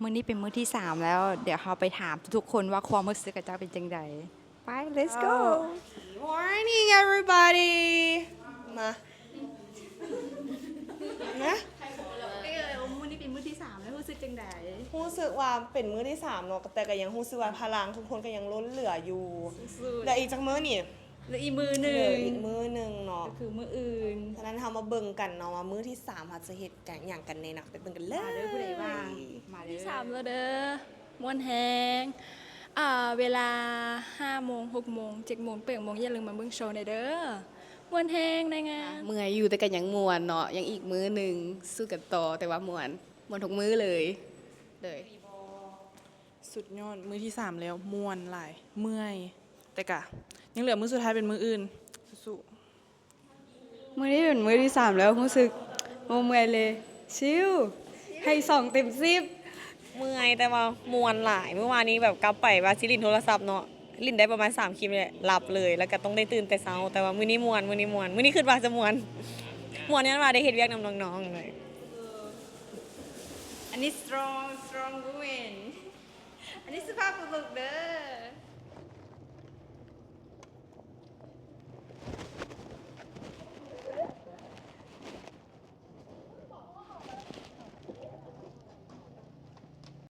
ມື້ນີ້ເປັນມື້ທີສາມແລ້ວ ດຽວເຮົາໄປຖາມທຸກໆຄົນວ່າຄວາມຮູ້ສຶກຂະເຈົ້າເປັນຈັ່ງໃດ. ໄປ let's go. Morning everybody. ມາ ນະ ເອີ ມື້ນີ້ເປັນມື້ທີສາມແລ້ວ ຮູ້ສຶກຈັ່ງໃດ? ຮູ້ສຶກວ່າເປັນມື້ທີສາມເນາະ ແຕ່ກໍຍັງຮູ້ສຶກວ່າພະລັງທຸກຄົນກໍຍັງລົ້ນເຫຼືອຢູ່. ແລ້ວອີກຈັກມື້ນີ້? ແລ້ວອີກມື້ໜຶ່ງ ເຫຼືອອີກມື້ໜຶ່ງເນາະ ກໍຄືມື້ອື່ນ. ສະນັ້ນເຮົາມາເບິ່ງກັນເນາະວ່າມື້ທີສາມເຮົາຈະເຮັດຫຍັງກັນແດ່ເນາະ ໄປເບິ່ງກັນເລີຍ. ມາເດີ ຜູ້ໃດວ່າ ມາເດີ. ທີສາມແລ້ວເດີ. ມ່ວນແຮງ. ອ່າ ເວລາຫ້າໂມງ ຫົກໂມງ ເຈັດໂມງ ແປດໂມງ ຢ່າລືມມາເບິ່ງໂຊແດ່ເດີ. ມ່ວນແຮງ ນາຍງານ. ເມື່ອຍຢູ່ ແຕ່ກໍຍັງມ່ວນເນາະ ຍັງອີກມື້ໜຶ່ງ ສູ້ກັນຕໍ່ ແຕ່ວ່າມ່ວນ ມ່ວນທຸກມື້ເລີຍ ເລີຍ. ສຸດຍອດ ມື້ທີສາມແລ້ວ ມ່ວນຫຼາຍ ເມື່ອຍ ແຕ່ກະຍັງເຫຼືອມື້ສຸດທ້າຍເປັນມື້ອື່ນ. ສູ້ໆ. ມື້ນີ້ເປັນມື້ທີສາມແລ້ວ ຮູ້ສຶກບໍ່ເມື່ອຍເລີຍ ຊິວ ໃຫ້ສອງເຕັມສິບ. ເມື່ອຍ ແຕ່ວ່າມ່ວນຫຼາຍ. ມື້ວານນີ້ແບບກັບໄປວ່າຊິຫຼິ້ນໂທລະສັບເນາະ ຫຼິ້ນໄດ້ປະມານສາມຄລິບນີ້ແຫຼະ ຫຼັບເລີຍ ແລ້ວກໍຕ້ອງໄດ້ຕື່ນແຕ່ເຊົ້າ. ແຕ່ວ່າມື້ນີ້ມ່ວນ ມື້ນີ້ມ່ວນ ມື້ນີ້ຄິດວ່າຈະມ່ວນ ມ່ວນຍ້ອນວ່າໄດ້ເຮັດວຽກນຳນ້ອງໆເລີຍ. ອັນນີ້ strong strong woman. ອັນນີ້ສຸພາບບຸລຸດເດີ.